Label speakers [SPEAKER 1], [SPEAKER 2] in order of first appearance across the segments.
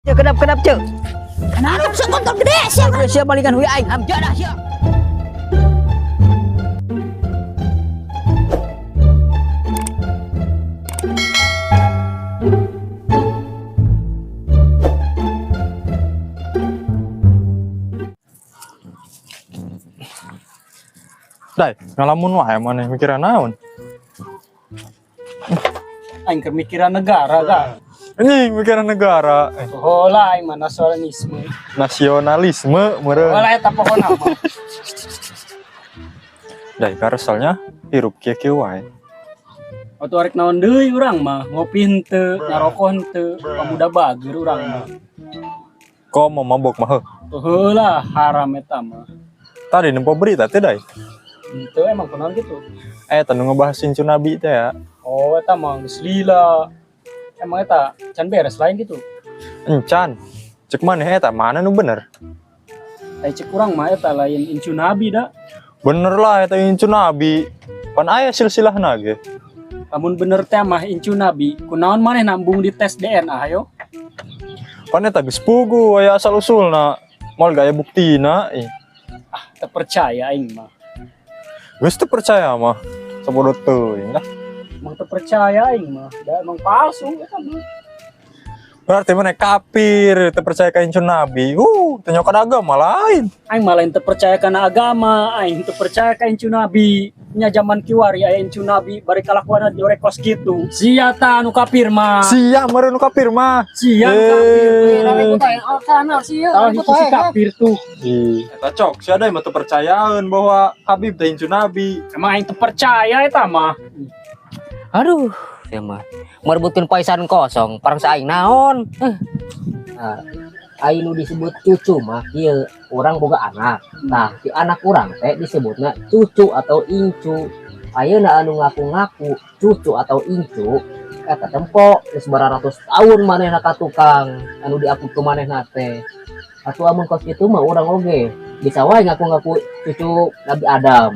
[SPEAKER 1] Cek, kedap kedap, cek.
[SPEAKER 2] Kenapa bisa kontol gede sih?
[SPEAKER 1] Siap balikan huy aing. Hamja dah siap.
[SPEAKER 3] Dai, ngalamun wae maneh mikiran naon?
[SPEAKER 4] Aing keur mikiran negara kan.
[SPEAKER 3] Anjing mikiran negara.
[SPEAKER 4] Oh lah, aing mah nasionalisme.
[SPEAKER 3] Nasionalisme meureun.
[SPEAKER 4] Oh lah, eta pokona mah.
[SPEAKER 3] Dai, kareselnya hirup kieu-kieu wae.
[SPEAKER 4] Atuh arek naon deui urang mah, ngopi henteu, ngarokok henteu, pamuda bager urang mah.
[SPEAKER 3] Kok mau mabok mah heuh.
[SPEAKER 4] Tuh heula haram eta mah.
[SPEAKER 3] Tadi nempo berita teh, Dai.
[SPEAKER 4] Henteu, emang kunaon gitu?
[SPEAKER 3] Eh, tanu ngebahas incu Nabi teh ya.
[SPEAKER 4] Oh, eta mah geus lila. Emang eta can beres lain gitu?
[SPEAKER 3] Encan. Cek maneh eta mana nu bener?
[SPEAKER 4] Ai cek urang mah eta lain incu Nabi da.
[SPEAKER 3] Bener lah eta incu Nabi. Pan aya silsilahna ge.
[SPEAKER 4] Lamun bener teh mah incu Nabi, kunaon maneh nambung di tes DNA hayo?
[SPEAKER 3] Pan eta geus pugu aya asal usulna. Moal gaya buktina ih.
[SPEAKER 4] Ah, teu percaya aing mah.
[SPEAKER 3] Geus teu percaya mah. Sabodo teuing lah.
[SPEAKER 4] Emang teu percaya aing mah, da emang palsu eta mah.
[SPEAKER 3] Berarti maneh kafir, teu percaya ka incu Nabi. Teu nyokan agama lain.
[SPEAKER 4] Aing mah lain teu percaya kana agama, aing teu percaya ka incu Nabi. Nya zaman kiwari aya incu Nabi bari kalakuanna diorek kos kitu. Sia ta anu kafir mah.
[SPEAKER 3] Sia meureun nu kafir mah.
[SPEAKER 4] Sia nu kafir.
[SPEAKER 3] Eh.
[SPEAKER 4] Tah itu si kafir tuh.
[SPEAKER 3] Ih, eta cok, sia deui mah teu percayaeun bahwa Habib teh incu Nabi.
[SPEAKER 4] Emang aing teu percaya eta mah.
[SPEAKER 1] Aduh, sia mah. Merebutkeun paisan kosong, parang sa aing naon? Eh.
[SPEAKER 5] Nah, ai nu disebut cucu mah ieu urang boga anak. Nah, si anak urang teh disebutna cucu atau incu. Ayeuna anu ngaku-ngaku cucu atau incu eta tempo geus baratus tahun manehna ka tukang anu diaku ku manehna teh. Atuh amun kos kitu mah urang oge bisa wae ngaku-ngaku cucu Nabi Adam.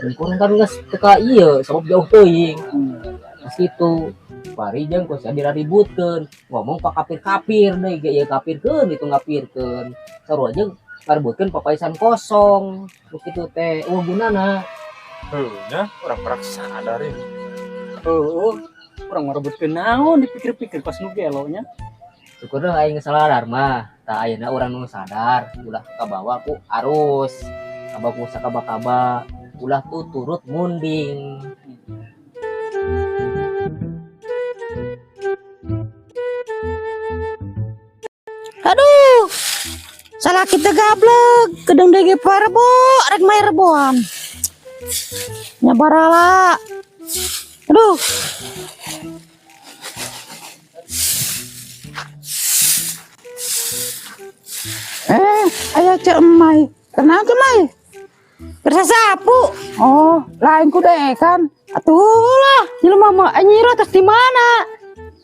[SPEAKER 5] Dan kurang kan geus teu ka ieu sabab jauh teuing. Geus kitu. Bari jeung ku sia diraributkeun, ngomong pak kafir-kafir deui ge ieu kafirkeun itu ngafirkeun. Sarua jeung ngarebutkeun papaisan kosong. Nu kitu teh eueuh gunana.
[SPEAKER 3] Heuh nya, urang perak sadar ini.
[SPEAKER 4] Heuh, urang ngarebutkeun naon dipikir-pikir pas nu gelo nya.
[SPEAKER 5] Syukur deh aing geus sadar mah. Tah ayeuna urang nu sadar ulah kabawa ku arus, kabawa ku sakaba-kaba, ulah tuh turut munding.
[SPEAKER 2] Aduh. Salah kita gablek, gedeng dege parbo, rek main reboan. Nyabarala. Aduh.
[SPEAKER 6] Eh, aya Ceu Emai. Kenal Ceu Mai?
[SPEAKER 2] Kersa sapu.
[SPEAKER 6] Oh, lain ku kan.
[SPEAKER 2] Atuh lah, jelema mah anjir atas di mana?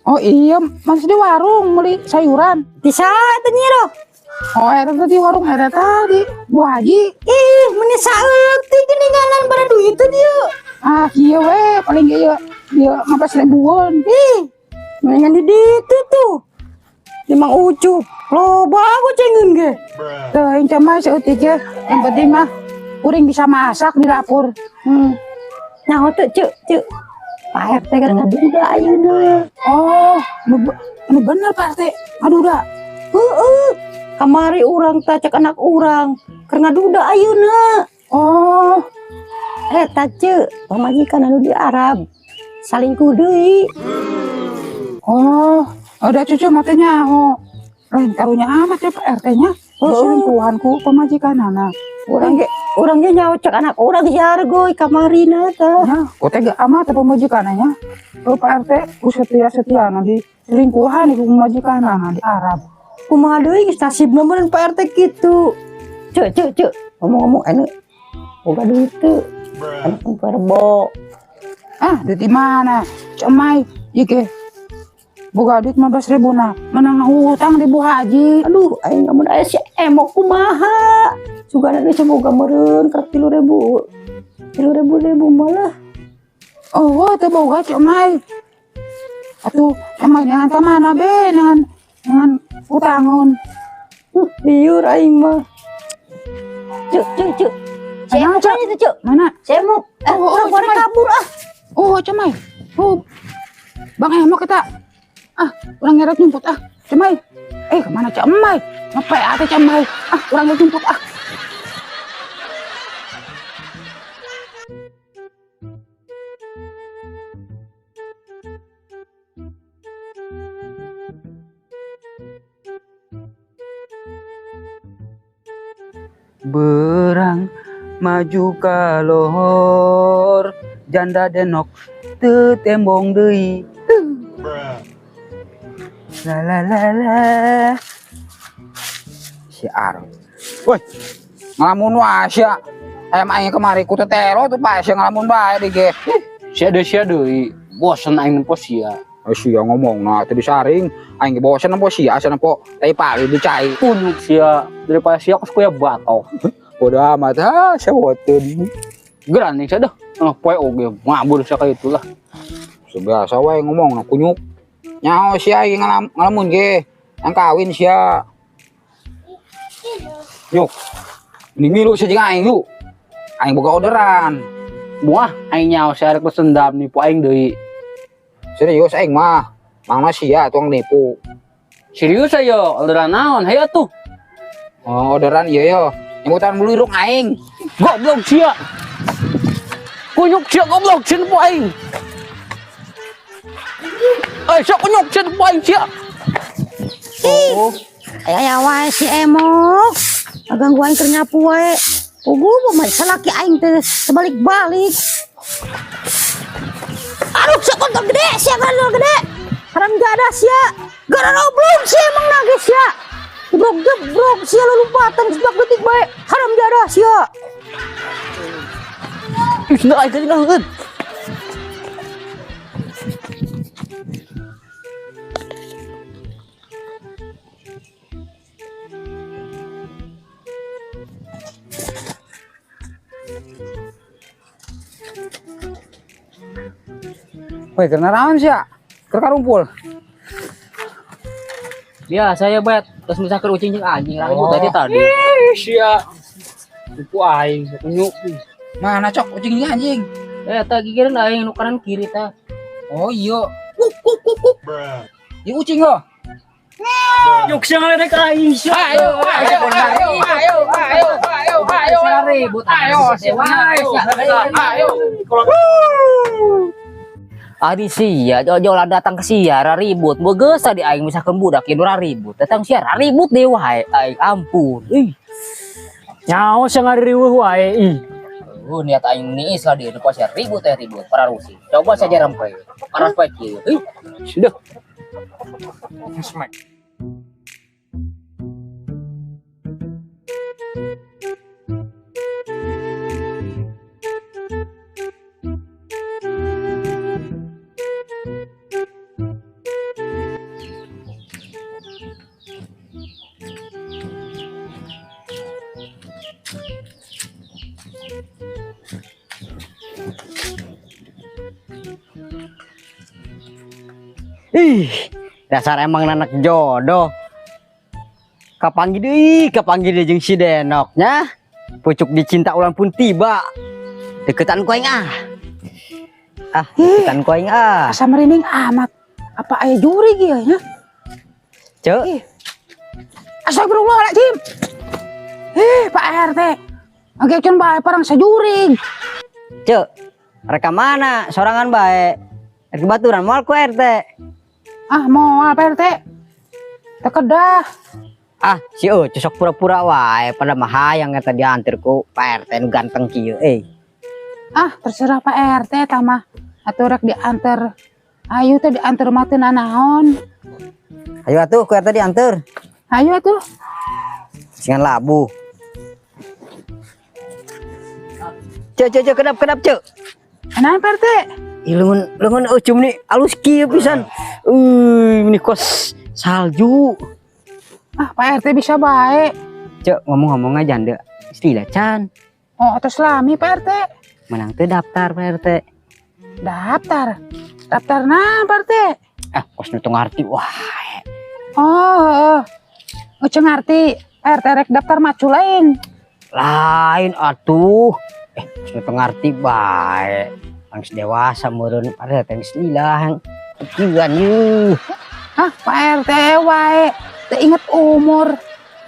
[SPEAKER 6] Oh iya, masih di warung beli sayuran.
[SPEAKER 2] Di saha teh nyiro?
[SPEAKER 6] Oh, eta teh di warung eta tadi, Bu Haji.
[SPEAKER 2] Ih, meni saeutik geningalan bara duit teh dieu.
[SPEAKER 6] Ah, iya we, paling ge ieu dia 15 ribuan.
[SPEAKER 2] Ih, mendingan di ditu tuh. Di Mang Ucup. Loba aku cengeun ge.
[SPEAKER 6] Teuing Ceu Mai saeutik ge. Yang penting mah kuring bisa masak di dapur.
[SPEAKER 2] Nyaho teu ceuk, ceuk. Pak RT kan ngaduda ayeuna.
[SPEAKER 6] Oh, nu bener Pak RT. Ngaduda.
[SPEAKER 2] Heeh. Kamari urang teh cek anak urang keur ngaduda ayeuna.
[SPEAKER 6] Oh,
[SPEAKER 2] Eta ceuk, pamajikan anu di Arab. Salingkuh deui.
[SPEAKER 6] Oh, udah cucu matanya. Oh, lain karunya amat ya Pak RT-nya.
[SPEAKER 2] Heeh.
[SPEAKER 6] Selingkuhan ku pamajikan anak.
[SPEAKER 2] Urang ge nyaho cek anak urang jargoy kamarina teh.
[SPEAKER 6] Ya, kok tega amat apa pamajikannya? Oh, Pak RT, ku setia-setia nanti selingkuhan ibu pamajikan anak di Arab.
[SPEAKER 2] Kumaha deui geus nasibna meureun Pak RT kitu. Ceuk ceuk ceuk, ngomong-ngomong anu boga duit teu. Anak rebo.
[SPEAKER 6] Ah, duit di mana? Cemai, ieu ge. Boga duit 15 ribu nah, menang hutang di Bu Haji.
[SPEAKER 2] Aduh, aing lamun aya si emok kumaha. Sugana deui semoga meureun karek 3.000. 3.000 ribu malah.
[SPEAKER 6] Oh, teu boga Cemai. Atuh, emang jangan ke mana be dengan dengan Utangon.
[SPEAKER 2] Liur aing mah. Cuk, cuk, cuk. Saya
[SPEAKER 6] Mana,
[SPEAKER 2] mau
[SPEAKER 6] Cuk?
[SPEAKER 2] itu, Cuk.
[SPEAKER 6] Mana?
[SPEAKER 2] Saya mau
[SPEAKER 6] Oh, oh,
[SPEAKER 2] orang
[SPEAKER 6] Cemai.
[SPEAKER 2] kabur ah.
[SPEAKER 6] Oh, Cemai. Oh. Bang Emok kita. Ah, orang ngeret nyumput ah. Cemai. Eh, kemana Cemai? Ngapain ate Cemai? Ah, orang ngeret nyumput ah. Berang maju ka lohor janda denok teu tembong deui. La la la la. Si Ar. Woi. Ngelamun wae sia. Ayam aing kemari ku tetelo tuh pae sia ngelamun bae di ge.
[SPEAKER 7] Sia deui sia deui, bosen aing nempo sia.
[SPEAKER 6] Eh sia ngomong nah teu disaring. Aing ge bosen nempo sia asa nempo tai pali dicai.
[SPEAKER 7] Kunyuk sia daripada sia kos kuya batok.
[SPEAKER 6] Bodo amat ha sia woteun.
[SPEAKER 7] Gerani sia dah. Ah, poe oge ngabur sia kayak itulah.
[SPEAKER 6] Sebiasa wae ngomong na kunyuk. Nyaho sia ieu ngalamun ge. Yang kawin sia. Yuk. Ini milu sia jeung aing yuk. Aing boga orderan.
[SPEAKER 7] Buah aing nyaho sia rek pesendam nipu aing deui.
[SPEAKER 6] Serius aing mah. Mangna sia tuang nipu.
[SPEAKER 7] Serius ayo, orderan naon? Hayo atuh.
[SPEAKER 6] Oh, orderan ieu yo. Nyebutan bulu irung aing.
[SPEAKER 7] Goblok sia. Kunyuk sia goblok sia nipu aing. Eh, sia kunyuk sia nipu aing sia.
[SPEAKER 6] Oh.
[SPEAKER 2] Aya wae si Emok. Ganggu aing keur nyapu wae. Pugu mah salaki aing teh sebalik-balik. Aduh, sia kontol gede, sia kontol gede. Haram jadah sia. Gara oblong sia emang nagih sia. Gebrok-gebrok sia lulumpatan seblak detik bae. Haram jadah sia.
[SPEAKER 7] Ih, sendal aing tadi ngeueut.
[SPEAKER 6] Woi, karena naon sia? Keur karumpul.
[SPEAKER 1] Ya, saya bet terus misalkan ucing jeung anjing ribut tadi tadi.
[SPEAKER 7] Ih, sia. Nipu aing kunyuk.
[SPEAKER 6] Mana cok ucing jeung anjing?
[SPEAKER 1] Eh, tah gigireun aing nu kanan kiri tah.
[SPEAKER 6] Oh iya. Kuk kuk kuk kuk. Ieu ucing lo.
[SPEAKER 4] Yuk sia ngaledek aing sia.
[SPEAKER 6] Ayo ayo ayo ayo ayo ayo ayo.
[SPEAKER 1] Sia ribut.
[SPEAKER 6] Ayo, ayo, ayo.
[SPEAKER 1] Adi sia, jauh-jauh lah datang ke sia, ribut. Begeus tadi aing misalkan budak ieu ribut. Datang sia ribut deui wae, aing ampun. Ih.
[SPEAKER 4] Nyaho sia ngariweuh wae ih.
[SPEAKER 1] Niat aing niis lah dia, lupa sia ribut teh ribut, para rusi. Coba saja rempe. Para poe kieu. Ih,
[SPEAKER 7] Sudah.
[SPEAKER 3] Smack.
[SPEAKER 5] Ih, dasar emang anak jodoh. Kapanggih deui, kapanggih deui jeung si Denoknya. Pucuk dicinta ulang pun tiba. Deketan ku aing ah. Ah, deketan ku aing ah.
[SPEAKER 6] Asa merinding amat. Apa aya jurig ieu nya?
[SPEAKER 5] Cek.
[SPEAKER 6] Ih. Astagfirullahaladzim. Eh, Pak RT. Angkeun bae parang sajurig.
[SPEAKER 5] Cek. Reka mana? Sorangan bae. Rek baturan moal ku RT.
[SPEAKER 6] Ah, moal Pak RT. Tekedah.
[SPEAKER 5] Ah, si Ucu sok pura-pura wae pada mah hayang eta diantar ku Pak RT nu ganteng kieu euy.
[SPEAKER 6] Ah, terserah Pak RT eta mah. Atuh rek diantar. Ayo teh diantar mah teu nanaon.
[SPEAKER 5] Ayo atuh ku RT diantar.
[SPEAKER 6] Ayo atuh.
[SPEAKER 5] Singan labu. Cek cek cek kedap kedap cek.
[SPEAKER 6] Naon Pak RT?
[SPEAKER 5] Ih, lengan Ucu nih alus kieu pisan. Euy, ini kos salju.
[SPEAKER 6] Ah, Pak RT bisa bae.
[SPEAKER 5] Cek ngomong-ngomong aja janda. Istilah can.
[SPEAKER 6] Oh, atos lami Pak RT.
[SPEAKER 5] Menang teu daftar Pak RT.
[SPEAKER 6] Daftar. Daftar naon Pak RT?
[SPEAKER 5] Ah, kos nu teu ngarti. Wah.
[SPEAKER 6] Oh, heeh. Euceu ngarti, Pak RT rek daftar maju lain.
[SPEAKER 1] Lain atuh. Geus teu ngarti bae. Geus dewasa meureun Pak RT geus lila. Kieuan yeuh.
[SPEAKER 6] Hah, Pak RT wae. Teu inget umur.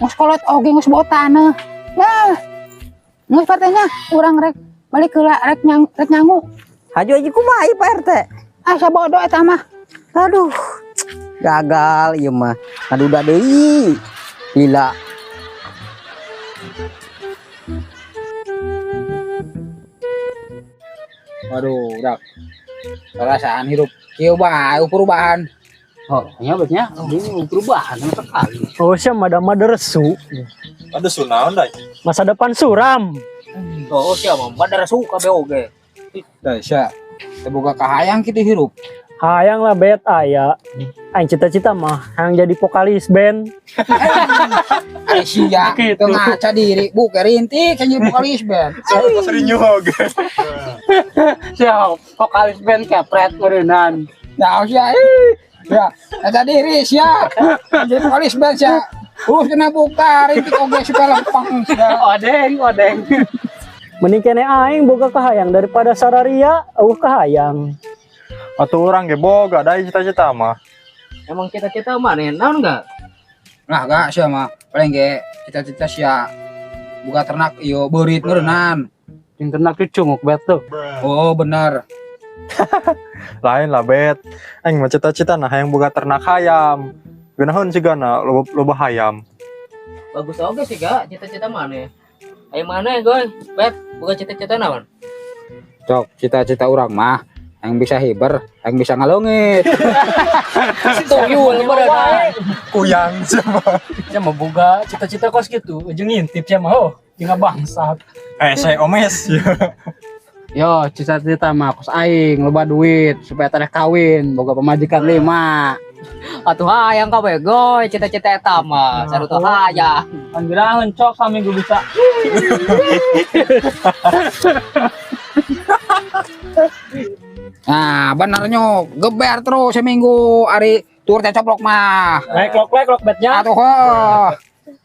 [SPEAKER 6] Geus kolot oge geus bau taneuh. Nah. Geus Pak RT nya, urang rek balik heula rek nyang rek nyangu.
[SPEAKER 2] Hajo aja kumaha ieu Pak RT?
[SPEAKER 6] Ah, sabodo eta mah.
[SPEAKER 2] Aduh. Gagal ieu mah. Ngaduda deui. Lila.
[SPEAKER 6] Waduh, udah. Perasaan hidup kieu bae perubahan.
[SPEAKER 7] Oh, nya betnya ini perubahan sama sekali.
[SPEAKER 4] Oh, sia mada-mada resu.
[SPEAKER 3] Ada sunaon dai.
[SPEAKER 4] Masa depan suram.
[SPEAKER 1] Oh, sia mah badar suka be oge.
[SPEAKER 6] Dah sia. Teu boga kahayang kitu hirup.
[SPEAKER 4] Hayang lah bet aya. Aing cita-cita mah hayang jadi vokalis band.
[SPEAKER 6] Ari sia
[SPEAKER 4] Gitu.
[SPEAKER 6] teu ngaca diri, buke rintik jadi vokalis band.
[SPEAKER 3] Soalnya pas rinyuh oge.
[SPEAKER 7] Siap, vokalis band kepret meureunnan.
[SPEAKER 6] Nah, sia ih. Ya, ngaca diri sia. Jadi vokalis band sia. Terus kena buka rintik oge supaya lempeng sia.
[SPEAKER 7] Odeng, odeng.
[SPEAKER 4] Mending kene aing boga kahayang daripada sararia eueuh kahayang.
[SPEAKER 3] Atuh urang ge boga dai cita-cita mah.
[SPEAKER 5] Emang cita-cita mana naon enggak?
[SPEAKER 6] Nah, gak sia mah paling ge cita-cita sia buka ternak ieu beurit meureunnan.
[SPEAKER 7] Jeung ternak cucunguk bet tuh.
[SPEAKER 6] Oh, bener.
[SPEAKER 3] Lain lah bet. Aing mah cita-cita nah hayang boga ternak hayam. Geunaheun sigana loba, loba hayam.
[SPEAKER 5] Bagus oge sih gak cita-cita mana? Ayo mana goy? Bet, bukan cita-cita naon?
[SPEAKER 6] Cok, cita-cita urang mah yang bisa hiber, yang bisa ngalongit.
[SPEAKER 5] Tuyul berada.
[SPEAKER 3] Kuyang sia mah.
[SPEAKER 4] Sia mah boga cita-cita kos gitu, jeung ngintip sia mah oh, jeung bangsat.
[SPEAKER 3] Saya omes.
[SPEAKER 7] Yo, cita-cita mah kos aing loba duit supaya teh kawin, boga pamajikan 5.
[SPEAKER 5] Atuh hayang kabeh goy cita-cita eta mah. Sarutu hayang.
[SPEAKER 4] Anggeraheun cok saminggu bisa.
[SPEAKER 6] Nah, bener nyok, geber terus seminggu ari tur teh coplok mah.
[SPEAKER 4] Lek lok betnya.
[SPEAKER 6] Atuh heuh.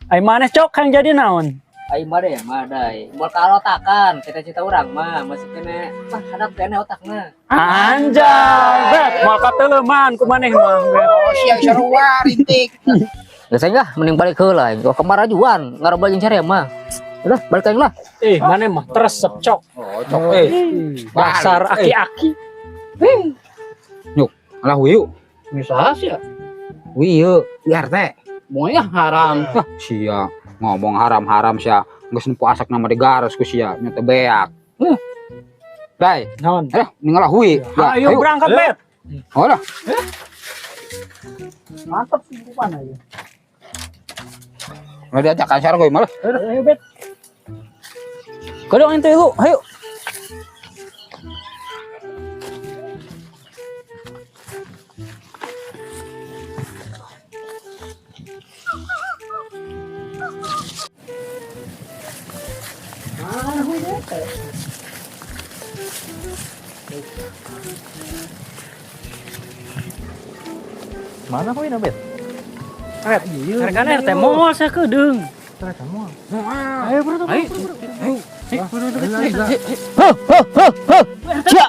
[SPEAKER 4] Ai maneh cok hayang jadi naon?
[SPEAKER 5] Ayo made ya madai. Moal karotakan cita-cita urang mah masih kene mah hadap kene otakna.
[SPEAKER 4] Anjay, bet moal kateuleman ku maneh mah. Bet.
[SPEAKER 6] Oh, sia sarua rintik.
[SPEAKER 5] Geus aing lah mending balik heula aing. Kemarajuan ngaroba jeung cari mah. Udah balik aing lah.
[SPEAKER 4] Eh, maneh mah teresep cok.
[SPEAKER 6] Oh, cok eh.
[SPEAKER 4] Dasar aki-aki.
[SPEAKER 6] Nyuk, alah wieu.
[SPEAKER 7] Bisa sih ya.
[SPEAKER 6] Wieu, biar teh.
[SPEAKER 7] Moalnya haram.
[SPEAKER 6] Hah, sia ngomong haram-haram sia. Geus nempo asak nama digaros ku sia, nya teu beak. Dai,
[SPEAKER 4] Naon?
[SPEAKER 6] ningalah hui. Ya,
[SPEAKER 4] Ayo berangkat bet.
[SPEAKER 6] Oh lah.
[SPEAKER 4] Mantap sih rupana ya.
[SPEAKER 6] Udah diajak kasar gue malah.
[SPEAKER 4] Ayo bet.
[SPEAKER 7] Kodong ente lu, ayo.
[SPEAKER 3] Mana kau ini bet?
[SPEAKER 4] Hargana RT moal sia kedeung.
[SPEAKER 6] Ayo bro,
[SPEAKER 4] Ayo.
[SPEAKER 1] Huh, huh, huh, huh. Sia.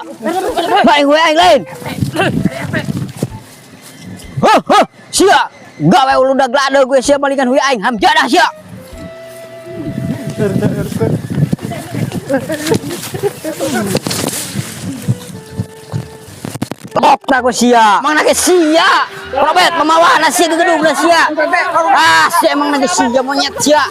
[SPEAKER 1] Aing we aing lain. Huh, huh. Sia. Gawe uludah glade gue sia malingan hui aing hamjadah sia. Bok aku sia. Emang nage sia. Robet mamawa nasi ke gedung sia. Ah, sia emang nage sia monyet sia.